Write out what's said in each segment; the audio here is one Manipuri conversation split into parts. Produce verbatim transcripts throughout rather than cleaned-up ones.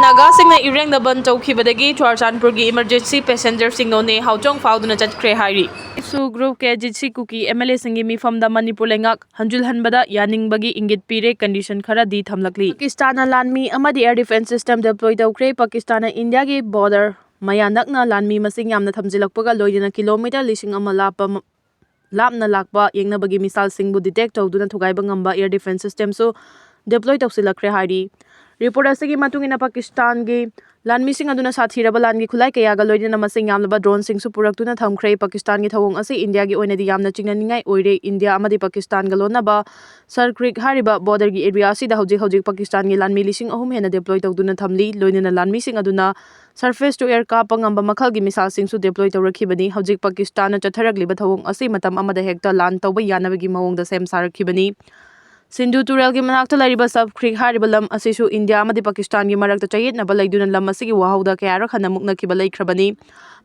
ꯅꯥꯒꯥꯁꯤꯡꯅ ꯏꯔꯦꯡꯗ ꯕꯟ ꯇꯧꯈꯤꯕꯗꯒꯤ ꯆꯨꯔꯆꯥꯟꯄꯨꯔꯒꯤ ꯏꯃꯔꯖꯦꯟꯁꯤ ꯄꯦꯁꯦꯟꯖꯔꯁꯤꯡ ꯅꯣꯅꯦ ꯍꯥꯎꯆꯣꯡ ꯐꯥꯎꯗꯨꯅ ꯆꯠꯈ꯭ꯔꯦ ꯍꯥꯏꯔꯤ꯫ ꯁꯨ ꯒ꯭ꯔꯨꯞ ꯀꯦ ꯖꯤꯠꯁꯤ ꯀꯨꯀꯤ ꯑꯦꯝ ꯑꯦꯜ ꯑꯦꯁꯤꯡꯒꯤ ꯃꯤꯐꯝꯗ ꯃꯅꯤꯄꯨꯔ ꯂꯩꯉꯥꯛ ꯍꯟꯖꯤꯜꯍꯟꯕꯗ ꯌꯥꯅꯤꯡꯕꯒꯤ ꯏꯪꯒꯤꯠ ꯄꯤꯔꯦ, ꯀꯟꯗꯤꯁꯟ ꯈꯔꯗꯤ ꯊꯝꯂꯛꯂꯤ꯫ ꯄꯥꯀꯤꯁꯇꯥꯟꯅ ꯂꯥꯟꯃꯤ ꯑꯃꯗꯤ ꯑꯦꯌꯔ ꯗꯤꯐꯦꯟꯁ ꯁꯤꯁꯇꯦꯝ ꯗꯤꯄ꯭ꯂꯣꯏ ꯇꯧꯈ꯭ꯔꯦ꯫ ꯄꯥꯀꯤꯁꯇꯥꯟꯅ ꯏꯟꯗꯤꯌꯥꯒꯤ ꯕꯣꯔꯗꯔ ꯃꯌꯥ ꯅꯛꯅ ꯂꯥꯟꯃꯤ ꯃꯁꯤꯡ ꯌꯥꯝꯅ ꯊꯝꯖꯤꯜꯂꯛꯄꯒ ꯂꯣꯏꯅꯅ ꯀꯤꯂꯣꯃꯤꯇꯔ ꯂꯤꯁꯤꯡ ꯑꯃ ꯂꯥꯞꯄ ꯂꯥꯞꯅ ꯂꯥꯛꯄ ꯌꯦꯡꯅꯕꯒꯤ ꯃꯤꯁꯥꯏꯜꯁꯤꯡꯕꯨ ꯗꯤꯇꯦꯛ ꯇꯧꯗꯨꯅ ꯊꯨꯒꯥꯏꯕ ꯉꯝꯕ ꯑꯦꯌꯔ ꯗꯤꯐꯦꯟꯁ ꯁꯤꯁꯇꯦꯝꯁꯨ ꯗꯤꯄ꯭ꯂꯣꯏ ꯇꯧꯁꯤꯜꯂꯛꯈ꯭ꯔꯦ ꯍꯥꯏꯔꯤ꯫ ꯔꯤꯄꯣꯔꯠ ꯑꯁꯤꯒꯤ ꯃꯇꯨꯡ ꯏꯟꯅ, ꯄꯥꯀꯤꯁꯇꯥꯟꯒꯤ ꯂꯥꯟꯃꯤꯁꯤꯡ ꯑꯗꯨꯅ ꯁꯥꯊꯤꯔꯕ ꯂꯥꯟꯒꯤ ꯈꯨꯠꯂꯥꯏ ꯀꯌꯥꯒ ꯂꯣꯏꯅꯅ ꯃꯁꯤꯡ ꯌꯥꯝꯂꯕ ꯗ꯭ꯔꯣꯟꯁꯤꯡꯁꯨ ꯄꯨꯔꯛꯇꯨꯅ ꯊꯝꯈ꯭ꯔꯦ꯫ ꯄꯥꯀꯤꯁꯇꯥꯟꯒꯤ ꯊꯧꯑꯣꯡ ꯑꯁꯤ ꯏꯟꯗꯤꯌꯥꯒꯤ ꯑꯣꯏꯅꯗꯤ ꯌꯥꯝꯅ ꯆꯤꯡꯅꯅꯤꯡꯉꯥꯏ ꯑꯣꯏꯔꯦ꯫ ꯏꯟꯗꯤꯌꯥ ꯑꯃꯗꯤ ꯄꯥꯀꯤꯁꯇꯥꯟꯒ ꯂꯣꯟꯅꯕ ꯁꯔ ꯀ꯭ꯔꯤꯛ ꯍꯥꯏꯔꯤꯕ ꯕꯣꯔꯗꯔꯒꯤ ꯑꯦꯔꯤꯌꯥ ꯑꯁꯤꯗ ꯍꯧꯖꯤꯛ ꯍꯧꯖꯤꯛ ꯄꯥꯀꯤꯁꯇꯥꯟꯒꯤ ꯂꯥꯟꯃꯤ ꯂꯤꯁꯤꯡ ꯑꯍꯨꯝ ꯍꯦꯟꯅ ꯗꯤꯄ꯭ꯂꯣꯏ ꯇꯧꯗꯨꯅ ꯊꯝꯂꯤ꯫ ꯂꯣꯏꯅꯅ ꯂꯥꯟꯃꯤꯁꯤꯡ ꯑꯗꯨꯅ ꯁꯔꯐꯦꯁ ꯇꯨ ꯑꯦꯌꯔ ꯀꯥꯞꯄ ꯉꯝꯕ ꯃꯈꯜꯒꯤ ꯃꯤꯁꯥꯏꯜꯁꯤꯡꯁꯨ ꯗꯤꯄ꯭ꯂꯣꯏ ꯇꯧꯔꯛꯈꯤꯕꯅꯤ꯫ ꯍꯧꯖꯤꯛ ꯄꯥꯀꯤꯁꯇꯥꯟꯅ ꯆꯠꯊꯔꯛꯂꯤꯕ ꯊꯧꯑꯣꯡ ꯑꯁꯤ ꯃꯇꯝ ꯑꯃꯗ ꯍꯦꯛꯇ ꯂꯥꯟ ꯇꯧꯕ ꯌꯥꯅꯕꯒꯤ ꯃꯑꯣꯡꯗ ꯁꯦꯝ ꯁꯥꯔꯛꯈꯤꯕꯅꯤ꯫ ꯁꯤꯟꯙꯨ ꯇꯨꯔꯦꯜꯒꯤ ꯃꯅꯥꯛꯇ ꯂꯩꯔꯤꯕ ꯁꯕ ꯀ꯭ꯔꯤꯛ ꯍꯥꯏꯔꯤꯕ ꯂꯝ ꯑꯁꯤꯁꯨ ꯏꯟꯗꯤꯌꯥ ꯑꯃꯗꯤ ꯄꯥꯀꯤꯁꯇꯥꯟꯒꯤ ꯃꯔꯛꯇ ꯆꯌꯦꯠꯅꯕ ꯂꯩꯗꯨꯅ ꯂꯝ ꯑꯁꯤꯒꯤ ꯋꯥꯍꯧꯗ ꯀꯌꯥꯔꯛ ꯍꯟꯅ ꯃꯨꯛꯅꯈꯤꯕ ꯂꯩꯈ꯭ꯔꯕꯅꯤ꯫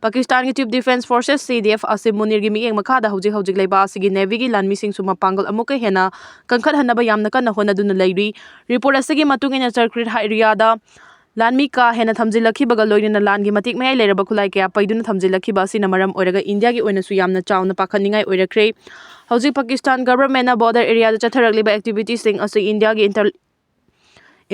ꯄꯥꯀꯤꯁꯇꯥꯟꯒꯤ ꯆꯤꯐ ꯗꯤꯐꯦꯟꯁ ꯐꯣꯔꯁꯦꯁ, ꯁꯤ ꯗꯤ ꯑꯦꯐ, ꯑꯁꯤꯝ ꯃꯨꯅꯤꯔꯒꯤ ꯃꯤꯠꯌꯦꯡ ꯃꯈꯥꯗ ꯍꯧꯖꯤꯛ ꯍꯧꯖꯤꯛ ꯂꯩꯕꯥꯛ ꯑꯁꯤꯒꯤ ꯅꯦꯚꯤꯒꯤ ꯂꯥꯟꯃꯤꯁꯤꯡꯁꯨ ꯃꯄꯥꯡꯒꯜ ꯑꯃꯨꯛꯀ ꯍꯦꯟꯅ ꯀꯟꯈꯠꯍꯟꯅꯕ ꯌꯥꯝꯅ ꯀꯟꯅ ꯍꯣꯠꯅꯗꯨꯅ ꯂꯩꯔꯤ꯫ ꯔꯤꯄꯣꯔꯠ ꯑꯁꯤꯒꯤ ꯃꯇꯨꯡ ꯏꯟꯅ, ꯆꯔꯀ꯭ꯔꯤꯠ ꯑꯦꯔꯤꯌꯥꯗ ꯂꯥꯟꯃꯤ ꯀꯥ ꯍꯦꯟꯅ ꯊꯝꯖꯤꯜꯂꯛꯈꯤꯕꯒ ꯂꯣꯏꯅꯅ ꯂꯥꯟꯒꯤ ꯃꯇꯤꯛ ꯃꯌꯥꯏ ꯂꯩꯔꯕ ꯈꯨꯠꯂꯥꯏ ꯀꯌꯥ ꯄꯩꯗꯨꯅ ꯊꯝꯖꯤꯜꯂꯛꯈꯤꯕ ꯑꯁꯤꯅ ꯃꯔꯝ ꯑꯣꯏꯔꯒ ꯏꯟꯗꯤꯌꯥꯒꯤ ꯑꯣꯏꯅꯁꯨ ꯌꯥꯝꯅ ꯆꯥꯎꯅ ꯄꯥꯈꯠꯅꯤꯡꯉꯥꯏ ꯑꯣꯏꯔꯛꯈ꯭ꯔꯦ꯫ ꯍꯧꯖꯤꯛ ꯄꯥꯀꯤꯁꯇꯥꯟ ꯒꯚꯔꯟꯃꯦꯟꯠꯅ ꯕꯣꯔꯗꯔ ꯑꯦꯔꯤꯌꯥꯗ ꯆꯠꯊꯔꯛꯂꯤꯕ ꯑꯦꯛꯇꯤꯚꯤꯇꯤꯁꯤꯡ ꯑꯁꯤ ꯏꯟꯗꯤꯌꯥꯒꯤ ꯏꯟꯇꯔ-,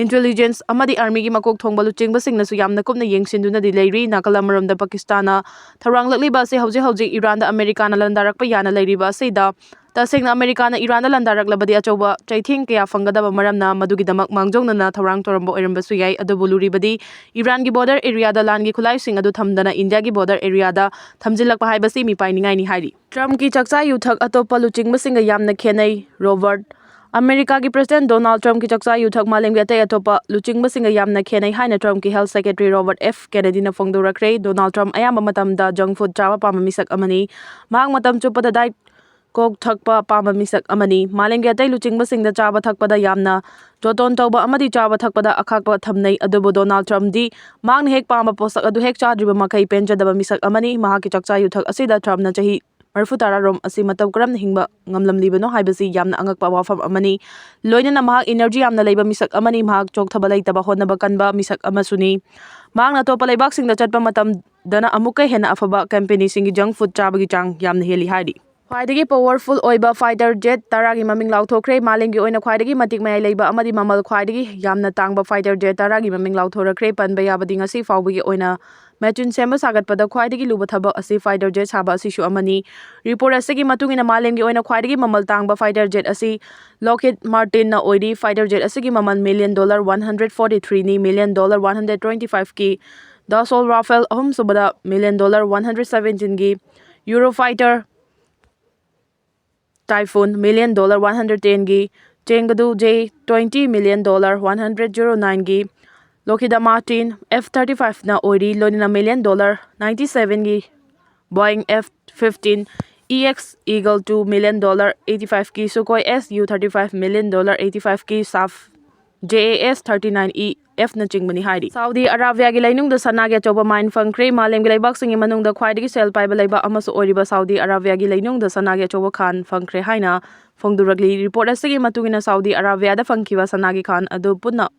ꯏꯟꯇꯦꯂꯤꯖꯦꯟꯁ ꯑꯃꯗꯤ ꯑꯥꯔꯃꯤꯒꯤ ꯃꯀꯣꯛ ꯊꯣꯡꯕ ꯂꯨꯆꯤꯡꯕꯁꯤꯡꯅꯁꯨ ꯌꯥꯝꯅ ꯀꯨꯞꯅ ꯌꯦꯡꯁꯤꯟꯗꯨꯅꯗꯤ ꯂꯩꯔꯤ꯫ ꯅꯥꯀꯜ ꯑꯃꯔꯣꯝꯗ ꯄꯥꯀꯤꯁꯇꯥꯟꯅ ꯊꯧꯔꯥꯡꯂꯛꯂꯤꯕ ꯑꯁꯤ ꯍꯧꯖꯤꯛ ꯍꯧꯖꯤꯛ ꯏꯔꯥꯟꯗ ꯑꯃꯦꯔꯤꯀꯥꯅ ꯂꯥꯟꯗꯥꯔꯛꯄ ꯌꯥꯅ ꯂꯩꯔꯤꯕ ꯑꯁꯤꯗ, ꯇꯁꯦꯡꯅ ꯑꯃꯦꯔꯤꯀꯥꯅ ꯏꯔꯥꯟꯗ ꯂꯥꯟꯗꯥꯔꯛꯂꯕꯗꯤ ꯑꯆꯧꯕ ꯆꯩꯊꯦꯡ ꯀꯌꯥ ꯐꯪꯒꯗꯕ ꯃꯔꯝꯅ ꯃꯗꯨꯒꯤꯗꯃꯛ ꯃꯥꯡꯖꯧꯅꯅ ꯊꯧꯔꯥꯡ ꯇꯧꯔꯝꯕ ꯑꯣꯏꯔꯝꯕꯁꯨ ꯌꯥꯏ꯫ ꯑꯗꯨꯕꯨ ꯂꯨꯔꯤꯕꯗꯤ ꯏꯔꯥꯟꯒꯤ ꯕꯣꯔꯗꯔ ꯑꯦꯔꯤꯌꯥꯗ ꯂꯥꯟꯒꯤ ꯈꯨꯠꯂꯥꯏꯁꯤꯡ ꯑꯗꯨ ꯊꯝꯗꯅ ꯏꯟꯗꯤꯌꯥꯒꯤ ꯕꯣꯔꯗꯔ ꯑꯦꯔꯤꯌꯥꯗ ꯊꯝꯖꯤꯜꯂꯛꯄ ꯍꯥꯏꯕꯁꯤ ꯃꯤꯄꯥꯏꯅꯤꯡꯉꯥꯏꯅꯤ ꯍꯥꯏꯔꯤ꯫ ꯇ꯭ꯔꯝꯞꯀꯤ ꯆꯥꯛꯆꯥ ꯌꯨꯊꯛ ꯑꯇꯣꯞꯄ ꯂꯨꯆꯤꯡꯕꯁꯤꯡꯒ ꯌꯥꯝꯅ ꯈꯦꯠꯅꯩ, ꯔꯣꯕꯔꯠ꯫ ꯑꯃꯦꯔꯤꯀꯥꯒꯤ ꯄ꯭ꯔꯦꯁꯤꯗꯦꯟꯠ ꯗꯣꯅꯥꯜꯗ ꯇ꯭ꯔꯝꯞꯀꯤ ꯆꯥꯛꯆꯥ ꯌꯨꯊꯛ ꯃꯥꯂꯦꯝꯒꯤ ꯑꯇꯩ ꯑꯇꯣꯞꯄ ꯂꯨꯆꯤꯡꯕꯁꯤꯡꯒ ꯌꯥꯝꯅ ꯈꯦꯠꯅꯩ ꯍꯥꯏꯅ ꯇ꯭ꯔꯝꯞꯀꯤ ꯍꯦꯜꯊ ꯁꯦꯀ꯭ꯔꯦꯇꯔꯤ ꯔꯣꯕꯔꯠ ꯑꯦꯐ ꯀꯦꯅꯦꯗꯤꯅ ꯐꯣꯡꯗꯣꯔꯛꯈ꯭ꯔꯦ꯫ ꯗꯣꯅꯥꯜꯗ ꯇ꯭ꯔꯝꯞ ꯑꯌꯥꯝꯕ ꯃꯇꯝꯗ ꯖꯪꯛ ꯐꯨꯗ ꯆꯥꯕ ꯄꯥꯝꯕ ꯃꯤꯁꯛ ꯑꯃꯅꯤ꯫ ꯃꯍꯥꯛ ꯃꯇꯝ ꯆꯨꯞꯄꯗ ꯗꯥꯏꯠ ꯀꯣꯛ ꯊꯛꯄ ꯄꯥꯝꯕ ꯃꯤꯁꯛ ꯑꯃꯅꯤ꯫ ꯃꯥꯂꯦꯝꯒꯤ ꯑꯇꯩ ꯂꯨꯆꯤꯡꯕꯁꯤꯡꯗ ꯆꯥꯕ ꯊꯛꯄꯗ ꯌꯥꯝꯅ ꯖꯣꯇꯣꯟ ꯇꯧꯕ ꯑꯃꯗꯤ ꯆꯥꯕ ꯊꯛꯄꯗ ꯑꯈꯥꯛꯄ ꯊꯝꯅꯩ, ꯑꯗꯨꯕꯨ ꯗꯣꯅꯥꯜꯗ ꯇ꯭ꯔꯝꯞꯗꯤ ꯃꯍꯥꯛꯅ ꯍꯦꯛ ꯄꯥꯝꯕ ꯄꯣꯠꯁꯛ ꯑꯗꯨ ꯍꯦꯛ ꯆꯥꯗ꯭ꯔꯤꯕ ꯃꯈꯩ ꯄꯦꯟꯖꯗꯕ ꯃꯤꯁꯛ ꯑꯃꯅꯤ꯫ ꯃꯍꯥꯛꯀꯤ ꯆꯥꯛꯆꯥ ꯌꯨꯊꯛ ꯑꯁꯤꯗ ꯇ꯭ꯔꯝꯞꯅ ꯆꯍꯤ ꯃꯔꯤꯐꯨ ꯇꯔꯥ ꯔꯣꯝ ꯑꯁꯤ ꯃꯇꯝ ꯀꯔꯝꯅ ꯍꯤꯡꯕ ꯉꯝꯂꯝꯂꯤꯕꯅꯣ ꯍꯥꯏꯕꯁꯤ ꯌꯥꯝꯅ ꯑꯉꯛꯄ ꯋꯥꯐꯝ ꯑꯃꯅꯤ꯫ ꯂꯣꯏꯅꯅ ꯃꯍꯥꯛ ꯏꯅꯔꯖꯤ ꯌꯥꯝꯅ ꯂꯩꯕ ꯃꯤꯁꯛ ꯑꯃꯅꯤ꯫ ꯃꯍꯥꯛ ꯆꯣꯛꯊꯕ ꯂꯩꯇꯕ ꯍꯣꯠꯅꯕ ꯀꯟꯕ ꯃꯤꯁꯛ ꯑꯃꯁꯨꯅꯤ꯫ ꯃꯍꯥꯛꯅ ꯑꯇꯣꯞꯄ ꯂꯩꯕꯥꯛꯁꯤꯡꯗ ꯆꯠꯄ ꯃꯇꯝꯗꯅ ꯑꯃꯨꯛꯀ ꯍꯦꯟꯅ ꯑꯐꯕ ꯀꯝꯄꯦꯅꯤꯁꯤꯡꯒꯤ ꯖꯪꯛ ꯐꯨꯗ ꯆꯥꯕꯒꯤ ꯆꯥꯡ ꯌꯥꯝꯅ ꯍꯦꯜꯂꯤ ꯍꯥꯏꯔꯤ꯫ ꯈ꯭ꯋꯥꯏꯗꯒꯤ ꯄꯥꯋꯔꯐꯨꯜ ꯑꯣꯏꯕ ꯐꯥꯏꯇꯔ ꯖꯦꯠ ꯇꯔꯥꯒꯤ ꯃꯃꯤꯡ ꯂꯥꯎꯊꯣꯛꯈ꯭ꯔꯦ꯫ ꯃꯥꯂꯦꯝꯒꯤ ꯑꯣꯏꯅ ꯈ꯭ꯋꯥꯏꯗꯒꯤ ꯃꯇꯤꯛ ꯃꯌꯥꯏ ꯂꯩꯕ ꯑꯃꯗꯤ ꯃꯃꯜ ꯈ꯭ꯋꯥꯏꯗꯒꯤ ꯌꯥꯝꯅ ꯇꯥꯡꯕ ꯐꯥꯏꯇꯔ ꯖꯦꯠ ꯇꯔꯥꯒꯤ ꯃꯃꯤꯡ ꯂꯥꯎꯊꯣꯔꯛꯈ꯭ꯔꯦ꯫ ꯄꯟꯕ ꯌꯥꯕꯗꯤ ꯉꯁꯤ ꯐꯥꯎꯕꯒꯤ ꯑꯣꯏꯅ ꯃꯦꯆꯤꯟ ꯁꯦꯝꯕ ꯁꯥꯒꯠꯄꯗ ꯈ꯭ꯋꯥꯏꯗꯒꯤ ꯂꯨꯕ ꯊꯕꯛ ꯑꯁꯤ ꯐꯥꯏꯇꯔ ꯖꯦꯠ ꯁꯥꯕ ꯑꯁꯤꯁꯨ ꯑꯃꯅꯤ꯫ ꯔꯤꯄꯣꯔꯠ ꯑꯁꯤꯒꯤ ꯃꯇꯨꯡ ꯏꯟꯅ ꯃꯥꯂꯦꯝꯒꯤ ꯑꯣꯏꯅ ꯈ꯭ꯋꯥꯏꯗꯒꯤ ꯃꯃꯜ ꯇꯥꯡꯕ ꯐꯥꯏꯇꯔ ꯖꯦꯠ ꯑꯁꯤ ꯂꯣꯀꯍꯤꯗ ꯃꯥꯔꯇꯤꯟꯅ ꯑꯣꯏꯔꯤ꯫ ꯐꯥꯏꯇꯔ ꯖꯦꯠ ꯑꯁꯤꯒꯤ ꯃꯃꯜ million dollar one hundred forty ꯊ꯭ꯔꯤꯅꯤ꯫ Million dollar one hundred twenty ꯐꯥꯏꯚꯀꯤ ꯗꯁꯣꯜ ꯔꯥꯐꯦꯜ, ꯑꯍꯨꯝꯁꯨꯕꯗ ꯃꯤꯂꯤꯌꯟ ꯗꯣꯂꯔ ꯋꯥꯟ ꯍꯟꯗ꯭ꯔꯦꯠ ꯁꯚꯦꯟꯇꯤꯟꯒꯤ Euro fighter Typhoon, million dollar one hundred ꯇꯦꯟꯒꯤ Chengdu, J twenty, million dollar one hundred zero ꯅꯥꯏꯟꯒꯤ ꯂꯣꯀꯍꯤꯗ ꯃꯥꯔꯇꯤꯟ ꯑꯦꯐ ꯊꯥꯔꯇꯤ ꯐꯥꯏꯚꯅ ꯑꯣꯏꯔꯤ, ꯂꯣꯏꯅꯅ ꯃꯤꯂꯤꯌꯟ ꯗꯣꯂꯔ ꯅꯥꯏꯟꯇꯤ ꯁꯚꯦꯟꯒꯤ Boeing F fifteen E X Eagle two, million dollar eighty ꯐꯥꯏꯚꯀꯤ Sukhoi S U thirty five, million dollar eighty ꯐꯥꯏꯚꯀꯤ Saab J A S thirty nine E ꯑꯦꯐꯅꯆꯤꯡꯕꯅꯤ ꯍꯥꯏꯔꯤ꯫ ꯁꯥꯎꯗꯤ ꯑꯔꯥꯕꯤꯌꯥꯒꯤ ꯂꯩꯅꯨꯡꯗ ꯁꯅꯥꯒꯤ ꯑꯆꯧꯕ ꯃꯥꯏꯟ ꯐꯪꯈ꯭ꯔꯦ꯫ ꯃꯥꯂꯦꯝꯒꯤ ꯂꯩꯕꯥꯛꯁꯤꯡꯒꯤ ꯃꯅꯨꯡꯗ ꯈ꯭ꯋꯥꯏꯗꯒꯤ ꯁꯦꯜ ꯄꯥꯏꯕ ꯂꯩꯕꯥꯛ ꯑꯃꯁꯨ ꯑꯣꯏꯔꯤꯕ ꯁꯥꯎꯗꯤ ꯑꯔꯥꯕꯤꯌꯥꯒꯤ ꯂꯩꯅꯨꯡꯗ ꯁꯅꯥꯒꯤ ꯑꯆꯧꯕ ꯈꯥꯟ ꯐꯪꯈ꯭ꯔꯦ ꯍꯥꯏꯅ ꯐꯣꯡꯗꯣꯔꯛꯂꯤ꯫ ꯔꯤꯄꯣꯔꯠ ꯑꯁꯤꯒꯤ ꯃꯇꯨꯡ ꯏꯟꯅ ꯁꯥꯎꯗꯤ ꯑꯔꯥꯕꯤꯌꯥꯗ ꯐꯪꯈꯤꯕ ꯁꯅꯥꯒꯤ ꯈꯥꯟ ꯑꯗꯨ ꯄꯨꯟꯅ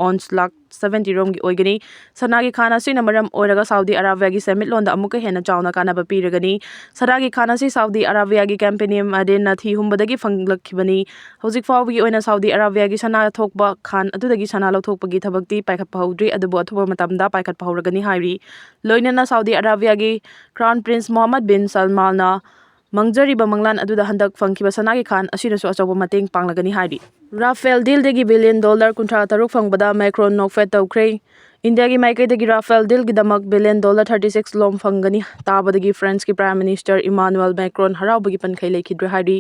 ꯑꯣꯟꯁ ꯂꯥꯈ ꯁꯚꯦꯟꯇꯤ ꯔꯣꯝꯒꯤ ꯑꯣꯏꯒꯅꯤ꯫ ꯁꯅꯥꯒꯤ ꯈꯥꯟ ꯑꯁꯤꯅ ꯃꯔꯝ ꯑꯣꯏꯔꯒ ꯁꯥꯎꯗꯤ ꯑꯔꯥꯕꯤꯌꯥꯒꯤ ꯁꯦꯟꯃꯤꯠꯂꯣꯟꯗ ꯑꯃꯨꯛꯀ ꯍꯦꯟꯅ ꯆꯥꯎꯅ ꯀꯥꯟꯅꯕ ꯄꯤꯔꯒꯅꯤ꯫ ꯁꯅꯥꯒꯤ ꯈꯥꯟ ꯑꯁꯤ ꯁꯥꯎꯗꯤ ꯑꯔꯥꯕꯤꯌꯥꯒꯤ ꯀꯝꯄꯦꯅꯤ ꯃꯥꯗꯤꯟꯅ ꯊꯤ ꯍꯨꯝꯕꯗꯒꯤ ꯐꯪꯂꯛꯈꯤꯕꯅꯤ꯫ ꯍꯧꯖꯤꯛ ꯐꯥꯎꯕꯒꯤ ꯑꯣꯏꯅ ꯁꯥꯎꯗꯤ ꯑꯔꯥꯕꯤꯌꯥꯒꯤ ꯁꯅꯥ ꯊꯣꯛꯄ ꯈꯥꯟ ꯑꯗꯨꯗꯒꯤ ꯁꯅꯥ ꯂꯧꯊꯣꯛꯄꯒꯤ ꯊꯕꯛꯇꯤ ꯄꯥꯏꯈꯠꯄ ꯍꯧꯗ꯭ꯔꯤ, ꯑꯗꯨꯕꯨ ꯑꯊꯨꯕ ꯃꯇꯝꯗ ꯄꯥꯏꯈꯠꯄ ꯍꯧꯔꯒꯅꯤ ꯍꯥꯏꯔꯤ꯫ ꯂꯣꯏꯅꯅ ꯁꯥꯎꯗꯤ ꯑꯔꯥꯕꯤꯌꯥꯒꯤ ꯀ꯭ꯔꯥꯎꯟ ꯄ꯭ꯔꯤꯟꯁ ꯃꯣꯍꯝꯃꯗ ꯕꯤꯟ ꯁꯜꯃꯥꯟꯅ ꯃꯥꯡꯖꯔꯤꯕ ꯃꯪꯂꯥꯟ ꯑꯗꯨꯗ ꯍꯟꯗꯛ ꯐꯪꯈꯤꯕ ꯁꯅꯥꯒꯤ ꯈꯥꯟ ꯑꯁꯤꯅꯁꯨ ꯑꯆꯧꯕ ꯃꯇꯦꯡ ꯄꯥꯡꯂꯒꯅꯤ ꯍꯥꯏꯔꯤ꯫ ꯔꯥꯐꯦꯜ ꯗꯤꯜꯗꯒꯤ ꯕꯤꯂꯤꯌꯟ ꯗꯣꯂꯔ ꯀꯨꯟꯊ꯭ꯔꯥ ꯇꯔꯨꯛ ꯐꯪꯕꯗ ꯃꯦꯀ꯭ꯔꯣꯟ ꯅꯣꯛꯐꯦꯠ ꯇꯧꯈ꯭ꯔꯦ꯫ ꯏꯟꯗꯤꯌꯥꯒꯤ ꯃꯥꯏꯀꯩꯗꯒꯤ ꯔꯥꯐꯦꯜ ꯗꯤꯜꯒꯤꯗꯃꯛ ꯕꯤꯂꯤꯌꯟ ꯗꯣꯂꯔ ꯊꯥꯔꯇꯤ ꯁꯤꯛꯁ ꯂꯣꯝ ꯐꯪꯒꯅꯤ꯫ ꯇꯥꯕꯗꯒꯤ ꯐ꯭ꯔꯥꯟꯁꯀꯤ ꯄ꯭ꯔꯥꯏꯝ ꯃꯤꯅꯤꯁꯇꯔ ꯏꯃꯥꯅꯨꯑꯦꯜ ꯃꯦꯀ꯭ꯔꯣꯟ ꯍꯔꯥꯎꯕꯒꯤ ꯄꯟꯈꯩ ꯂꯩꯈꯤꯗ꯭ꯔꯦ ꯍꯥꯏꯔꯤ꯫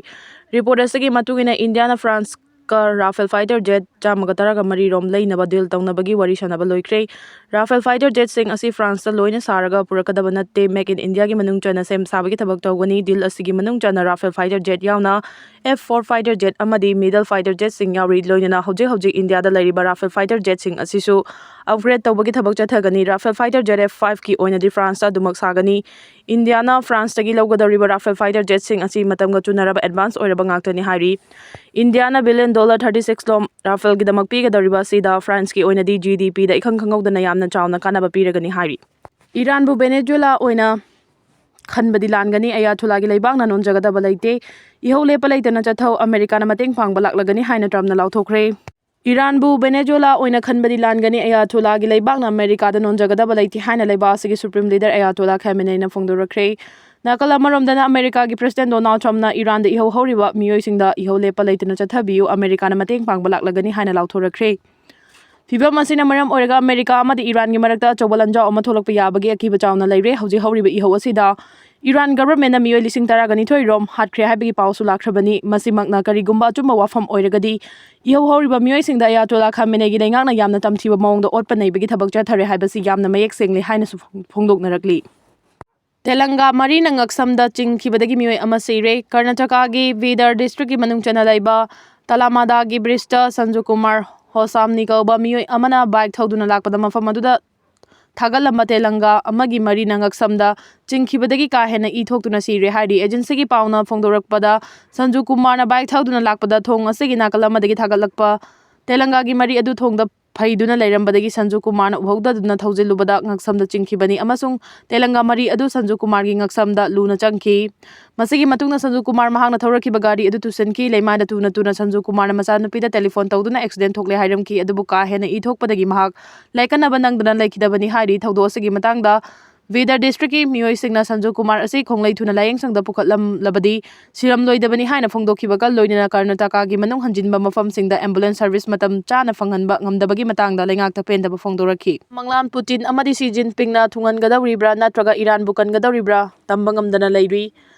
ꯔꯤꯄꯣꯔꯠ ꯑꯁꯤꯒꯤ ꯃꯇꯨꯡ ꯏꯟꯅ ꯏꯟꯗꯤꯌꯥꯅ ꯐ꯭ꯔꯥꯟꯁ ꯀ ꯔꯥꯐꯦꯜ ꯐꯥꯏꯇꯔ ꯖꯦꯠ ꯆꯥꯝꯃꯒ ꯇꯔꯥꯒ ꯃꯔꯤ ꯔꯣꯝ ꯂꯩꯅꯕ ꯗꯤꯜ ꯇꯧꯅꯕꯒꯤ ꯋꯥꯔꯤ ꯁꯥꯟꯅꯕ ꯂꯣꯏꯈ꯭ꯔꯦ꯫ ꯔꯥꯐꯦꯜ ꯐꯥꯏꯇꯔ ꯖꯦꯠꯁꯤꯡ ꯑꯁꯤ ꯐ꯭ꯔꯥꯟꯁꯇ ꯂꯣꯏꯅ ꯁꯥꯔꯒ ꯄꯨꯔꯛꯀꯗꯕ ꯅꯠꯇꯦ, ꯃꯦꯛ ꯏꯟ ꯏꯟꯗꯤꯌꯥꯒꯤ ꯃꯅꯨꯡ ꯆꯟꯅ ꯁꯦꯝ ꯁꯥꯕꯒꯤ ꯊꯕꯛ ꯇꯧꯒꯅꯤ꯫ ꯗꯤꯜ ꯑꯁꯤꯒꯤ ꯃꯅꯨꯡ ꯆꯟꯅ ꯔꯥꯐꯦꯜ ꯐꯥꯏꯇꯔ ꯖꯦꯠ ꯌꯥꯎꯅ ꯑꯦꯐ ꯐꯣꯔ ꯐꯥꯏꯇꯔ ꯖꯦꯠ ꯑꯃꯗꯤ ꯃꯤꯗꯜ ꯐꯥꯏꯇꯔ ꯖꯦꯠꯁꯤꯡ ꯌꯥꯎꯔꯤ꯫ ꯂꯣꯏꯅꯅ ꯍꯧꯖꯤꯛ ꯍꯧꯖꯤꯛ ꯏꯟꯗꯤꯌꯥꯗ ꯂꯩꯔꯤꯕ ꯔꯥꯐꯦꯜ ꯐꯥꯏꯇꯔ ꯖꯦꯠꯁꯤꯡ ꯑꯁꯤꯁꯨ ꯑꯞꯒ꯭ꯔꯦꯗ ꯇꯧꯕꯒꯤ ꯊꯕꯛ ꯆꯠꯊꯒꯅꯤ꯫ ꯔꯥꯐꯦꯜ ꯐꯥꯏꯇꯔ ꯖꯦꯠ ꯑꯦꯐ ꯐꯥꯏꯚꯀꯤ ꯑꯣꯏꯅꯗꯤ ꯐ꯭ꯔꯥꯟꯁꯇ ꯑꯗꯨꯃꯛ ꯁꯥꯒꯅꯤ꯫ ꯏꯟꯗꯤꯌꯥꯅ ꯐ꯭ꯔꯥꯟꯁꯇꯒꯤ ꯂꯧꯒꯗꯧꯔꯤꯕ ꯔꯥꯐꯦꯜ ꯐꯥꯏꯇꯔ ꯖꯦꯠꯁꯤꯡ ꯑꯁꯤ ꯃꯇꯝꯒ ꯆꯨꯅꯔꯕ ꯑꯦꯗꯚꯥꯟꯁ ꯑꯣꯏꯔꯕ ꯉꯥꯛꯇꯅꯤ ꯍꯥꯏꯔꯤ꯫ ꯏꯟꯗꯤꯌꯥꯅ ꯕꯤꯂꯤꯌꯟ ꯗꯣꯂꯔ ꯊꯥꯔꯇꯤ ꯁꯤꯛꯁ ꯂꯣꯝ ꯔꯥꯐꯦꯜꯒꯤꯗꯃꯛ ꯄꯤꯒꯗꯧꯔꯤꯕ ꯑꯁꯤꯗ ꯐ꯭ꯔꯥꯟꯁꯀꯤ ꯑꯣꯏꯅꯗꯤ ꯖꯤ ꯗꯤ ꯄꯤꯗ ꯏꯈꯪ ꯈꯪꯍꯧꯗꯅ ꯌꯥꯝꯅ ꯆꯥꯎꯅ ꯀꯥꯟꯅꯕ ꯄꯤꯔꯒꯅꯤ ꯍꯥꯏꯔꯤ꯫ ꯏꯔꯥꯟꯕꯨ ꯚꯦꯅꯦꯖꯨꯋꯦꯂꯥ ꯑꯣꯏꯅ ꯈꯟꯕꯗꯤ ꯂꯥꯟꯒꯅꯤ, ꯑꯌꯥꯊꯨꯂꯥꯒꯤ ꯂꯩꯕꯥꯛꯅ ꯅꯣꯟꯖꯒꯗꯕ ꯂꯩꯇꯦ, ꯏꯍꯧ ꯂꯦꯞꯄ ꯂꯩꯇꯅ ꯆꯠꯊꯧ, ꯑꯃꯦꯔꯤꯀꯥꯅ ꯃꯇꯦꯡ ꯄꯥꯡꯕ ꯂꯥꯛꯂꯒꯅꯤ ꯍꯥꯏꯅ ꯇ꯭ꯔꯝꯞꯅ ꯂꯥꯎꯊꯣꯛꯈ꯭ꯔꯦ꯫ ꯏꯔꯥꯟꯕꯨ ꯚꯦꯅꯦꯖꯨꯋꯦꯂꯥ ꯑꯣꯏꯅ ꯈꯟꯕꯗꯤ ꯂꯥꯟꯒꯅꯤ, ꯑꯌꯥꯊꯨꯂꯥꯒꯤ ꯂꯩꯕꯥꯛꯅ ꯑꯃꯦꯔꯤꯀꯥꯗ ꯅꯣꯟꯖꯒꯗꯕ ꯂꯩꯇꯦ ꯍꯥꯏꯅ ꯂꯩꯕꯥꯛ ꯑꯁꯤꯒꯤ ꯁꯨꯄ꯭ꯔꯤꯝ ꯂꯤꯗꯔ ꯑꯌꯥꯇꯣꯂꯥ ꯈꯥꯃꯦꯅꯦꯅ ꯐꯣꯡꯗꯣꯔꯛꯈ꯭ꯔꯦ꯫ ꯅꯥꯀꯜ ꯑꯃꯔꯣꯝꯗꯅ ꯑꯃꯦꯔꯤꯀꯥꯒꯤ ꯄ꯭ꯔꯦꯁꯤꯗꯦꯟꯠ ꯗꯣꯅꯥꯜꯗ ꯇ꯭ꯔꯝꯞꯅ ꯏꯔꯥꯟꯗ ꯏꯍꯧ ꯍꯧꯔꯤꯕ ꯃꯤꯑꯣꯏꯁꯤꯡꯗ ꯏꯍꯧ ꯂꯦꯞꯄ ꯂꯩꯇꯅ ꯆꯠꯊꯕꯤꯌꯨ, ꯑꯃꯦꯔꯤꯀꯥꯅ ꯃꯇꯦꯡ ꯄꯥꯡꯕ ꯂꯥꯛꯂꯒꯅꯤ ꯍꯥꯏꯅ ꯂꯥꯎꯊꯣꯔꯛꯈ꯭ꯔꯦ꯫ ꯐꯤꯚꯝ ꯑꯁꯤꯅ ꯃꯔꯝ ꯑꯣꯏꯔꯒ ꯑꯃꯦꯔꯤꯀꯥ ꯑꯃꯗꯤ ꯏꯔꯥꯟꯒꯤ ꯃꯔꯛꯇ ꯑꯆꯧꯕ ꯂꯥꯟꯖꯥꯎ ꯑꯃ ꯊꯣꯛꯂꯛꯄ ꯌꯥꯕꯒꯤ ꯑꯀꯤꯕ ꯆꯥꯎꯅ ꯂꯩꯔꯦ꯫ ꯍꯧꯖꯤꯛ ꯍꯧꯔꯤꯕ ꯏꯍꯧ ꯑꯁꯤꯗ ꯏꯔꯥꯟ ꯒꯚꯔꯟꯃꯦꯟꯠꯅ ꯃꯤꯑꯣꯏ ꯂꯤꯁꯤꯡ ꯇꯔꯥꯒ ꯅꯤꯊꯣꯏ ꯔꯣꯝ ꯍꯥꯠꯈ꯭ꯔꯦ ꯍꯥꯏꯕꯒꯤ ꯄꯥꯎꯁꯨ ꯂꯥꯛꯈ꯭ꯔꯕꯅꯤ꯫ ꯃꯁꯤꯃꯛꯅ ꯀꯔꯤꯒꯨꯝꯕ ꯑꯆꯨꯝꯕ ꯋꯥꯐꯝ ꯑꯣꯏꯔꯒꯗꯤ, ꯏꯍꯧ ꯍꯧꯔꯤꯕ ꯃꯤꯑꯣꯏꯁꯤꯡꯗ ꯑꯌꯥꯇꯣꯂꯥ ꯈꯥꯃꯦꯅꯦꯒꯤ ꯂꯩꯉꯥꯛꯅ ꯌꯥꯝꯅ ꯇꯝꯊꯤꯕ ꯃꯑꯣꯡꯗ ꯑꯣꯠꯄ ꯅꯩꯕꯒꯤ ꯊꯕꯛ ꯆꯠꯊꯔꯦ ꯍꯥꯏꯕꯁꯤ ꯌꯥꯝꯅ ꯃꯌꯦꯛ ꯁꯦꯡꯂꯦ ꯍꯥꯏꯅꯁꯨ ꯐꯣꯡꯗꯣꯛꯅꯔꯛꯂꯤ꯫ ꯇꯦꯂꯪꯒꯥ ꯃꯔꯤꯅ ꯉꯛꯁꯝꯗ ꯆꯤꯡꯈꯤꯕꯗꯒꯤ ꯃꯤꯑꯣꯏ ꯑꯃ ꯁꯤꯔꯦ꯫ ꯀꯔꯅꯥꯇꯀꯥꯒꯤ ꯕꯤꯗꯔ ꯗꯤꯁꯇ꯭ꯔꯤꯛꯀꯤ ꯃꯅꯨꯡ ꯆꯟꯅ ꯂꯩꯕ ꯇꯂꯥꯃꯥꯗꯥꯒꯤ ꯕ꯭ꯔꯤꯖꯇ ꯁꯟꯖꯨ ꯀꯨꯃꯥꯔ ꯍꯣꯁꯥꯝꯅꯤ ꯀꯧꯕ ꯃꯤꯑꯣꯏ ꯑꯃꯅ ꯕꯥꯏꯛ ꯊꯧꯗꯨꯅ ꯂꯥꯛꯄꯗ ꯃꯐꯝ ꯑꯗꯨꯗ ꯊꯥꯒꯠꯂꯝꯕ ꯇꯦꯂꯪꯒꯥ ꯑꯃꯒꯤ ꯃꯔꯤꯅ ꯉꯛꯁꯝꯗ ꯆꯤꯡꯈꯤꯕꯗꯒꯤ ꯀꯥ ꯍꯦꯟꯅ ꯏ ꯊꯣꯛꯇꯨꯅ ꯁꯤꯔꯦ ꯍꯥꯏꯔꯤ꯫ ꯑꯦꯖꯦꯟꯁꯤꯒꯤ ꯄꯥꯎꯅ ꯐꯣꯡꯗꯣꯔꯛꯄꯗ, ꯁꯟꯖꯨ ꯀꯨꯃꯥꯔꯅ ꯕꯥꯏꯛ ꯊꯧꯗꯨꯅ ꯂꯥꯛꯄꯗ ꯊꯣꯡ ꯑꯁꯤꯒꯤ ꯅꯥꯀꯜ ꯑꯃꯗꯒꯤ ꯊꯥꯒꯠꯂꯛꯄ ꯇꯦꯂꯪꯒꯥꯒꯤ ꯃꯔꯤ ꯑꯗꯨ ꯊꯣꯡꯗ ꯐꯩꯗꯨꯅ ꯂꯩꯔꯝꯕꯗꯒꯤ ꯁꯟꯖꯨ ꯀꯨꯃꯥꯔꯅ ꯎꯍꯧꯗꯗꯨꯅ ꯊꯧꯖꯤꯜꯂꯨꯕꯗ ꯉꯛꯁꯝꯗ ꯆꯤꯡꯈꯤꯕꯅꯤ ꯑꯃꯁꯨꯡ ꯇꯦꯂꯪꯒꯥ ꯃꯔꯤ ꯑꯗꯨ ꯁꯟꯖꯨ ꯀꯨꯃꯥꯔꯒꯤ ꯉꯛꯁꯝꯗ ꯂꯨꯅ ꯆꯪꯈꯤ꯫ ꯃꯁꯤꯒꯤ ꯃꯇꯨꯡꯗ ꯁꯟꯖꯨ ꯀꯨꯃꯥꯔ ꯃꯍꯥꯛꯅ ꯊꯧꯔꯛꯈꯤꯕ ꯒꯥꯔꯤ ꯑꯗꯨ ꯇꯨꯁꯤꯟꯈꯤ꯫ ꯂꯩꯃꯥꯏꯗ ꯇꯨꯅ ꯇꯨꯅ ꯁꯟꯖꯨ ꯀꯨꯃꯥꯔꯅ ꯃꯆꯥꯅꯨꯄꯤꯗ ꯇꯦꯂꯤꯐꯣꯟ ꯇꯧꯗꯨꯅ ꯑꯦꯛꯁꯤꯗꯦꯟ ꯊꯣꯛꯂꯦ ꯍꯥꯏꯔꯝꯈꯤ, ꯑꯗꯨꯕꯨ ꯀꯥ ꯍꯦꯟꯅ ꯏ ꯊꯣꯛꯄꯗꯒꯤ ꯃꯍꯥꯛ ꯂꯥꯏꯀꯠꯅꯕ ꯅꯪꯗꯅ ꯂꯩꯈꯤꯗꯕꯅꯤ ꯍꯥꯏꯔꯤ꯫ ꯊꯧꯗꯣꯛ ꯑꯁꯤꯒꯤ ꯃꯇꯥꯡꯗ ꯕꯤꯗꯔ ꯗꯤꯁꯇ꯭ꯔꯤꯛꯀꯤ ꯃꯤꯑꯣꯏꯁꯤꯡꯅ ꯁꯟꯖꯨ ꯀꯨꯃꯥꯔ ꯑꯁꯤ ꯈꯣꯡꯂꯩ ꯊꯨꯅ ꯂꯥꯌꯦꯡꯁꯪꯗ ꯄꯨꯈꯠꯂꯝꯂꯕꯗꯤ ꯁꯤꯔꯝꯂꯣꯏꯗꯕꯅꯤ ꯍꯥꯏꯅ ꯐꯣꯡꯗꯣꯛꯈꯤꯕꯒ ꯂꯣꯏꯅꯅ ꯀꯔꯅꯥꯇꯀꯥꯒꯤ ꯃꯅꯨꯡ ꯍꯟꯖꯤꯟꯕ ꯃꯐꯝꯁꯤꯡꯗ ꯑꯦꯝꯕꯨꯂꯦꯟꯁ ꯁꯔꯚꯤꯁ ꯃꯇꯝ ꯆꯥꯅ ꯐꯪꯍꯟꯕ ꯉꯝꯗꯕꯒꯤ ꯃꯇꯥꯡꯗ ꯂꯩꯉꯥꯛꯇ ꯄꯦꯟꯗꯕ ꯐꯣꯡꯗꯣꯔꯛꯈꯤ꯫ ꯃꯪꯂꯥꯟ ꯄꯨꯇꯤꯟ ꯑꯃꯗꯤ ꯁꯤ ꯖꯤꯟꯄꯤꯡꯅ ꯊꯨꯡꯍꯟꯒꯗꯧꯔꯤꯕ꯭ꯔꯥ ꯅꯠꯇ꯭ꯔꯒ ꯏꯔꯥꯟꯕꯨ ꯀꯟꯒꯗꯧꯔꯤꯕ꯭ꯔꯥ ꯇꯝꯕ ꯉꯝꯗꯅ ꯂꯩꯔꯤ꯫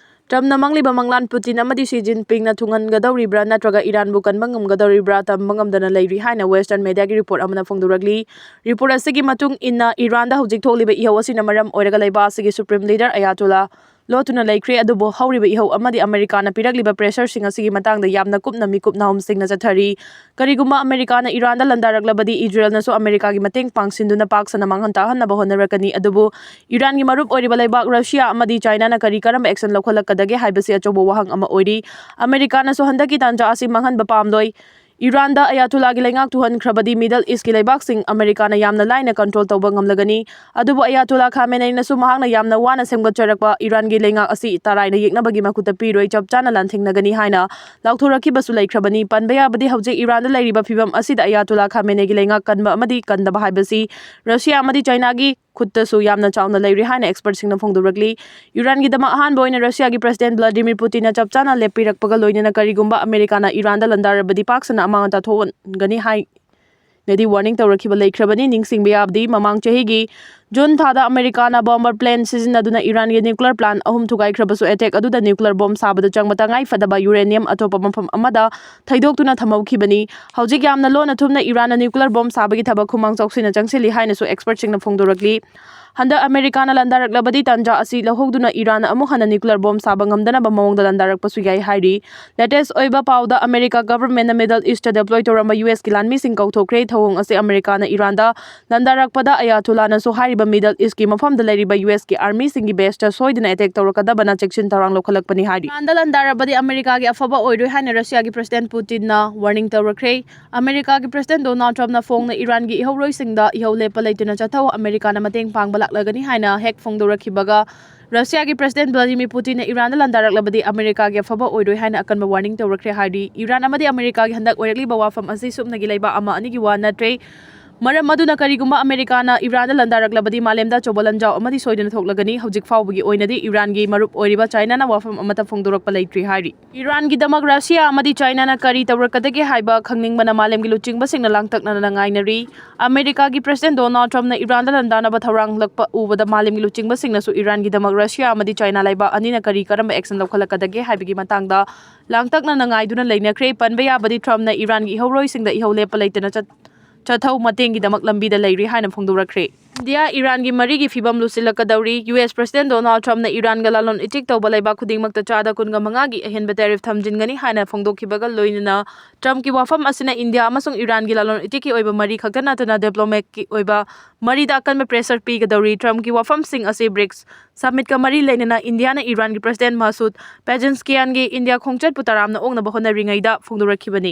ꯇ꯭ꯔꯝꯞꯅ ꯃꯪꯂꯤꯕ ꯃꯪꯂꯥꯟ ꯄꯨꯇꯤꯟ ꯑꯃꯗꯤ ꯁꯤ ꯖꯤꯟꯄꯤꯡꯅ ꯊꯨꯡꯍꯟꯒꯗꯧꯔꯤꯕ꯭ꯔꯥ ꯅꯠꯇ꯭ꯔꯒ ꯏꯔꯥꯟꯕꯨ ꯀꯟꯕ ꯉꯝꯒꯗꯧꯔꯤꯕ꯭ꯔꯥ ꯇꯝꯕ ꯉꯝꯗꯅ ꯂꯩꯔꯤ ꯍꯥꯏꯅ Western mediaꯒꯤ report ꯑꯃꯅ ꯐꯣꯡꯗꯣꯔꯛꯂꯤ꯫ Report ꯑꯁꯤꯒꯤ ꯃꯇꯨꯡ ꯏꯟꯅ, ꯏꯔꯥꯟꯗ ꯍꯧꯖꯤꯛ ꯊꯣꯛꯂꯤꯕ ꯏꯍꯧ ꯑꯁꯤꯅ ꯃꯔꯝ ꯑꯣꯏꯔꯒ ꯂꯩꯕꯥꯛ ꯑꯁꯤꯒꯤ supreme leader ꯑꯌꯥꯇꯣꯂꯥ ꯂꯣꯠꯇꯨꯅ ꯂꯩꯈ꯭ꯔꯦ, ꯑꯗꯨꯕꯨ ꯍꯧꯔꯤꯕ ꯏꯍꯧ ꯑꯃꯗꯤ ꯑꯃꯦꯔꯤꯀꯥꯅ ꯄꯤꯔꯛꯂꯤꯕ pressureꯁꯤꯡ ꯑꯁꯤꯒꯤ ꯃꯇꯥꯡꯗ ꯌꯥꯝꯅ ꯀꯨꯞꯅ ꯃꯤꯀꯨꯞ ꯅꯥꯍꯨꯝꯁꯤꯡꯅ ꯆꯠꯊꯔꯤ꯫ ꯀꯔꯤꯒꯨꯝꯕ ꯑꯃꯦꯔꯤꯀꯥꯅ ꯏꯔꯥꯟꯗ ꯂꯥꯟꯗꯥꯔꯛꯂꯕꯗꯤ, ꯏꯖꯔꯦꯜꯅꯁꯨ ꯑꯃꯦꯔꯤꯀꯥꯒꯤ ꯃꯇꯦꯡ ꯄꯥꯡꯁꯤꯟꯗꯨꯅ ꯄꯥꯛ ꯁꯟꯅ ꯃꯥꯡꯍꯟ ꯇꯥꯛꯍꯟꯅꯕ ꯍꯣꯠꯅꯔꯛꯀꯅꯤ꯫ ꯑꯗꯨꯕꯨ ꯏꯔꯥꯟꯒꯤ ꯃꯔꯨꯞ ꯑꯣꯏꯔꯤꯕ ꯂꯩꯕꯥꯛ ꯔꯁꯤꯌꯥ ꯑꯃꯗꯤ ꯆꯥꯏꯅꯥꯅ ꯀꯔꯤ ꯀꯔꯝꯕ action ꯂꯧꯈꯠꯂꯛꯀꯗꯒꯦ ꯍꯥꯏꯕꯁꯤ ꯑꯆꯧꯕ ꯋꯥꯍꯪ ꯑꯃ ꯑꯣꯏꯔꯤ꯫ ꯑꯃꯦꯔꯤꯀꯥꯅꯁꯨ ꯍꯟꯗꯛꯀꯤ ꯇꯥꯟꯖꯥ ꯑꯁꯤ ꯃꯥꯡꯍꯟꯕ ꯄꯥꯝꯂꯣꯏ꯫ ꯏꯔꯥꯟꯗ ꯑꯌꯥꯇꯨꯜꯂꯥꯒꯤ ꯂꯩꯉꯥꯛ ꯊꯨꯍꯟꯈ꯭ꯔꯕꯗꯤ, Middle Eastꯀꯤ ꯂꯩꯕꯥꯛꯁꯤꯡ ꯑꯃꯦꯔꯤꯀꯥꯅ ꯌꯥꯝꯅ ꯂꯥꯏꯅ control ꯇꯧꯕ ꯉꯝꯂꯒꯅꯤ꯫ ꯑꯗꯨꯕꯨ ꯑꯌꯥꯇꯨꯜꯂꯥ ꯈꯥꯃꯦꯅꯩꯅꯁꯨ ꯃꯍꯥꯛꯅ ꯌꯥꯝꯅ ꯋꯥꯅ ꯁꯦꯝꯒꯠꯆꯔꯛꯄ ꯏꯔꯥꯟꯒꯤ ꯂꯩꯉꯥꯛ ꯑꯁꯤ ꯇꯔꯥꯏꯅ ꯌꯦꯛꯅꯕꯒꯤ ꯃꯈꯨꯠꯇ ꯄꯤꯔꯣꯏ, ꯆꯞ ꯆꯥꯅ ꯂꯥꯟꯊꯦꯡꯅꯒꯅꯤ ꯍꯥꯏꯅ ꯂꯥꯎꯊꯣꯔꯛꯈꯤꯕꯁꯨ ꯂꯩꯈ꯭ꯔꯕꯅꯤ꯫ ꯄꯟꯕ ꯌꯥꯕꯗꯤ, ꯍꯧꯖꯤꯛ ꯏꯔꯥꯟꯗ ꯂꯩꯔꯤꯕ ꯐꯤꯕꯝ ꯑꯁꯤꯗ ꯑꯌꯥꯇꯨꯜꯂꯥ ꯈꯥꯃꯦꯅꯩꯒꯤ ꯂꯩꯉꯥꯛ ꯀꯟꯕ ꯑꯃꯗꯤ ꯀꯟꯗꯕ ꯍꯥꯏꯕꯁꯤ ꯔꯁꯤꯌꯥ ꯑꯃꯗꯤ ꯆꯥꯏꯅꯥꯒꯤ ꯈꯨꯠꯇꯁꯨ ꯌꯥꯝꯅ ꯆꯥꯎꯅ ꯂꯩꯔꯤ ꯍꯥꯏꯅ expertꯁꯤꯡꯅ ꯐꯣꯡꯗꯣꯔꯛꯂꯤ꯫ ꯏꯔꯥꯟꯒꯤꯗꯃꯛ ꯑꯍꯥꯟꯕ ꯑꯣꯏꯅ ꯔꯁꯤꯌꯥꯒꯤ President Vladimir Putinꯅ ꯆꯞ ꯆꯥꯅ ꯂꯦꯞꯄꯤꯔꯛꯄꯒ ꯂꯣꯏꯅꯅ ꯀꯔꯤꯒꯨꯝꯕ ꯑꯃꯦꯔꯤꯀꯥꯅ ꯏꯔꯥꯟꯗ ꯂꯥꯟꯗꯥꯔꯕꯗꯤ ꯄꯥꯛ ꯁꯟꯅ ꯑꯃꯥꯡ ꯑꯇꯥ ꯊꯣꯛꯍꯟꯒꯅꯤ ꯍꯥꯏꯅꯗꯤ warning ꯇꯧꯔꯛꯈꯤꯕ ꯂꯩꯈ꯭ꯔꯕꯅꯤ꯫ ꯅꯤꯡꯁꯤꯡꯕ ꯌꯥꯕꯗꯤ, ꯃꯃꯥꯡ ꯆꯍꯤꯒꯤ ꯖꯨꯟ ꯊꯥꯗ ꯑꯃꯦꯔꯤꯀꯥꯅ bomber plane ꯁꯤꯖꯤꯟꯅꯗꯨꯅ ꯏꯔꯥꯟꯒꯤ nuclear plant ꯑꯍꯨꯝ ꯊꯨꯒꯥꯏꯈ꯭ꯔꯕꯁꯨ, attack ꯑꯗꯨꯗ nuclear bomb ꯁꯥꯕꯗ ꯆꯪꯕ ꯇꯉꯥꯏ ꯐꯗꯕ uranium ꯑꯇꯣꯞꯄ ꯃꯐꯝ ꯑꯃꯗ ꯊꯩꯗꯣꯛꯇꯨꯅ ꯊꯝꯍꯧꯈꯤꯕꯅꯤ꯫ ꯍꯧꯖꯤꯛ ꯌꯥꯝꯅ ꯂꯣꯟꯅ ꯊꯨꯞꯅ ꯏꯔꯥꯟꯅ nuclear bomb ꯁꯥꯕꯒꯤ ꯊꯕꯛ ꯈꯨꯃꯥꯡ ꯆꯥꯎꯁꯤꯟꯅ ꯆꯪꯁꯤꯜꯂꯤ ꯍꯥꯏꯅꯁꯨ expertꯁꯤꯡꯅ ꯐꯣꯡꯗꯣꯔꯛꯂꯤ꯫ ꯍꯟꯗꯛ ꯑꯃꯦꯔꯤꯀꯥꯅ ꯂꯥꯟꯗꯥꯔꯛꯂꯕꯗꯤ, ꯇꯥꯟꯖꯥ ꯑꯁꯤ ꯂꯧꯍꯧꯗꯨꯅ ꯏꯔꯥꯟꯅ ꯑꯃꯨꯛ ꯍꯟꯅ nuclear bomb ꯁꯥꯕ ꯉꯝꯗꯅꯕ ꯃꯑꯣꯡꯗ ꯂꯥꯟꯗꯥꯔꯛꯄꯁꯨ ꯌꯥꯏ ꯍꯥꯏꯔꯤ꯫ Latest ꯑꯣꯏꯕ ꯄꯥꯎꯗ, ꯑꯃꯦꯔꯤꯀꯥ governmentꯅ Middle Eastꯇ deploy ꯇꯧꯔꯝꯕ USꯀꯤ ꯂꯥꯟꯃꯤꯁꯤꯡ ꯀꯧꯊꯣꯛꯈ꯭ꯔꯦ꯫ ꯊꯧꯑꯣꯡ ꯑꯁꯤ ꯑꯃꯦꯔꯤꯀꯥꯅ ꯏꯔꯥꯟꯗ ꯂꯥꯟꯗꯥꯔꯛꯄꯗ ꯑꯌꯥꯇꯨꯜꯂꯥꯅꯁꯨ ꯍꯥꯏꯔꯤꯕ Middle Eastꯀꯤ ꯃꯐꯝꯗ ꯂꯩꯔꯤꯕ USꯀꯤ armyꯁꯤꯡꯒꯤ baseꯇ ꯁꯣꯏꯗꯅ attack ꯇꯧꯔꯛꯀꯗꯕꯅ ꯆꯦꯛꯁꯤꯟ ꯊꯧꯔꯥꯡ ꯂꯧꯈꯠꯂꯛꯄꯅꯤ ꯍꯥꯏꯔꯤ꯫ ꯏꯔꯥꯟꯗ ꯂꯥꯟꯗꯥꯔꯕꯗꯤ ꯑꯃꯦꯔꯤꯀꯥꯒꯤ ꯑꯐꯕ ꯑꯣꯏꯔꯣꯏ ꯍꯥꯏꯅ ꯔꯁꯤꯌꯥꯒꯤ President Putinꯅ warning ꯇꯧꯔꯛꯈ꯭ꯔꯦ꯫ ꯑꯃꯦꯔꯤꯀꯥꯒꯤ President Donald Trumpꯅ ꯐꯣꯡꯅ ꯏꯔꯥꯟꯒꯤ ꯏꯍꯧꯔꯣꯏꯁꯤꯡꯗ ꯏꯍꯧ ꯂꯦꯞꯄ ꯂꯩꯇꯅ ꯆꯠꯊꯧ, ꯑꯃꯦꯔꯤꯀꯥꯅ ꯃꯇꯦꯡ ꯄꯥꯡꯕ ꯂꯥꯛꯂꯒꯅꯤ ꯍꯥꯏꯅ ꯍꯦꯛ ꯐꯣꯡꯗꯣꯔꯛꯈꯤꯕꯒ, ꯔꯁꯤꯌꯥꯒꯤ President Vladimir Putinꯅ ꯏꯔꯥꯟꯗ ꯂꯥꯟꯗꯥꯔꯛꯂꯕꯗꯤ ꯑꯃꯦꯔꯤꯀꯥꯒꯤ ꯑꯐꯕ ꯑꯣꯏꯔꯣꯏ ꯍꯥꯏꯅ ꯑꯀꯟꯕ warning ꯇꯧꯔꯛꯈ꯭ꯔꯦ ꯍꯥꯏꯔꯤ꯫ ꯏꯔꯥꯟ ꯑꯃꯗꯤ ꯑꯃꯦꯔꯤꯀꯥꯒꯤ ꯍꯟꯗꯛ ꯑꯣꯏꯔꯛꯂꯤꯕ ꯋꯥꯐꯝ ꯑꯁꯤ ꯁꯨꯞꯅꯒꯤ ꯂꯩꯕꯥꯛ ꯑꯃ ꯑꯅꯤꯒꯤ ꯋꯥ ꯅꯠꯇ꯭ꯔꯦ꯫ ꯃꯔꯝ ꯑꯗꯨꯅ ꯀꯔꯤꯒꯨꯝꯕ ꯑꯃꯦꯔꯤꯀꯥꯅ ꯏꯔꯥꯟꯗ ꯂꯥꯟꯗꯥꯔꯛꯂꯕꯗꯤ ꯃꯥꯂꯦꯝꯗ ꯑꯆꯧꯕ ꯂꯥꯟꯖꯥꯎ ꯑꯃꯗꯤ ꯁꯣꯏꯗꯅ ꯊꯣꯛꯂꯒꯅꯤ꯫ ꯍꯧꯖꯤꯛ ꯐꯥꯎꯕꯒꯤ ꯑꯣꯏꯅꯗꯤ ꯏꯔꯥꯟꯒꯤ ꯃꯔꯨꯞ ꯑꯣꯏꯔꯤꯕ ꯆꯥꯏꯅꯥꯅ ꯋꯥꯐꯝ ꯑꯃꯠꯇ ꯐꯣꯡꯗꯣꯔꯛꯄ ꯂꯩꯇ꯭ꯔꯤ ꯍꯥꯏꯔꯤ꯫ ꯏꯔꯥꯟꯒꯤꯗꯃꯛ ꯔꯁꯤꯌꯥ ꯑꯃꯗꯤ ꯆꯥꯏꯅꯥꯅ ꯀꯔꯤ ꯇꯧꯔꯛꯀꯗꯒꯦ ꯍꯥꯏꯕ ꯈꯪꯅꯤꯡꯕꯅ ꯃꯥꯂꯦꯝꯒꯤ ꯂꯨꯆꯤꯡꯕꯁꯤꯡꯅ ꯂꯥꯡꯇꯛꯅꯅ ꯉꯥꯏꯅꯔꯤ꯫ ꯑꯃꯦꯔꯤꯀꯥꯒꯤ ꯄ꯭ꯔꯦꯁꯤꯗꯦꯟꯠ ꯗꯣꯅꯥꯜꯗ ꯇ꯭ꯔꯝꯞꯅ ꯏꯔꯥꯟꯗ ꯂꯥꯟꯗꯥꯅꯕ ꯊꯧꯔꯥꯡꯂꯛꯄ ꯎꯕꯗ ꯃꯥꯂꯦꯝꯒꯤ ꯂꯨꯆꯤꯡꯕꯁꯤꯡꯅꯁꯨ ꯏꯔꯥꯟꯒꯤꯗꯃꯛ ꯔꯁꯤꯌꯥ ꯑꯃꯗꯤ ꯆꯥꯏꯅꯥ ꯂꯩꯕꯥꯛ ꯑꯅꯤꯅ ꯀꯔꯤ ꯀꯔꯝꯕ ꯑꯦꯛꯁꯟ ꯂꯧꯈꯠꯂꯛꯀꯗꯒꯦ ꯍꯥꯏꯕꯒꯤ ꯃꯇꯥꯡꯗ ꯂꯥꯡꯇꯛꯅꯅ ꯉꯥꯏꯗꯨꯅ ꯂꯩꯅꯈ꯭ꯔꯦ꯫ ꯄꯟꯕ ꯌꯥꯕꯗꯤ ꯇ꯭ꯔꯝꯞꯅ ꯏꯔꯥꯟꯒꯤ ꯏꯍꯧꯔꯣꯏꯁꯤꯡꯗ ꯏꯍꯧ ꯂꯦꯞꯄ ꯂꯩꯇꯅ ꯆꯠ-, ꯆꯠꯊꯧ ꯃꯇꯦꯡꯒꯤꯗꯃꯛ ꯂꯝꯕꯤꯗ ꯂꯩꯔꯤ ꯍꯥꯏꯅ ꯐꯣꯡꯗꯣꯔꯛꯈ꯭ꯔꯦ꯫ ꯏꯟꯗꯤꯌꯥ ꯏꯔꯥꯟꯒꯤ ꯃꯔꯤꯒꯤ ꯐꯤꯕꯝ ꯂꯨꯁꯤꯜꯂꯛꯀꯗꯧꯔꯤ꯫ ꯌꯨ ꯑꯦꯁ ꯄ꯭ꯔꯦꯁꯤꯗꯦꯟꯠ ꯗꯣꯅꯥꯜꯗ ꯇ꯭ꯔꯝꯞꯅ ꯏꯔꯥꯟꯒ ꯂꯂꯣꯟ ꯏꯇꯤꯛ ꯇꯧꯕ ꯂꯩꯕꯥꯛ ꯈꯨꯗꯤꯡꯃꯛꯇ ꯆꯥꯗ ꯀꯨꯟꯒ ꯃꯉꯥꯒꯤ ꯑꯍꯦꯟꯕ ꯇꯦꯔꯤꯐ ꯊꯝꯖꯤꯟꯒꯅꯤ ꯍꯥꯏꯅ ꯐꯣꯡꯗꯣꯛꯈꯤꯕꯒ ꯂꯣꯏꯅꯅ ꯇ꯭ꯔꯝꯞꯀꯤ ꯋꯥꯐꯝ ꯑꯁꯤꯅ ꯏꯟꯗꯤꯌꯥ ꯑꯃꯁꯨꯡ ꯏꯔꯥꯟꯒꯤ ꯂꯂꯣꯟ ꯏꯇꯤꯛꯀꯤ ꯑꯣꯏꯕ ꯃꯔꯤ ꯈꯛꯇ ꯅꯠꯇꯅ ꯗꯤꯄ꯭ꯂꯣꯃꯦꯠꯀꯤ ꯑꯣꯏꯕ ꯃꯔꯤꯗ ꯑꯀꯟꯕ ꯄ꯭ꯔꯦꯁꯔ ꯄꯤꯒꯗꯧꯔꯤ꯫ ꯇ꯭ꯔꯝꯞꯀꯤ ꯋꯥꯐꯝꯁꯤꯡ ꯑꯁꯤ ꯕ꯭ꯔꯤꯛꯁ ꯁꯃꯤꯠꯀ ꯃꯔꯤ ꯂꯩꯅꯅ ꯏꯟꯗꯤꯌꯥꯅ ꯏꯔꯥꯟꯒꯤ ꯄ꯭ꯔꯦꯁꯤꯗꯦꯟꯠ ꯃꯁꯨꯗ ꯄꯦꯖꯦꯟꯁꯀꯤꯌꯥꯟꯒꯤ ꯏꯟꯗꯤꯌꯥ ꯈꯣꯡꯆꯠꯄꯨ ꯇꯔꯥꯝꯅ ꯑꯣꯛꯅꯕ ꯍꯣꯠꯅꯔꯤꯉꯩꯗ ꯐꯣꯡꯗꯣꯔꯛꯈꯤꯕꯅꯤ꯫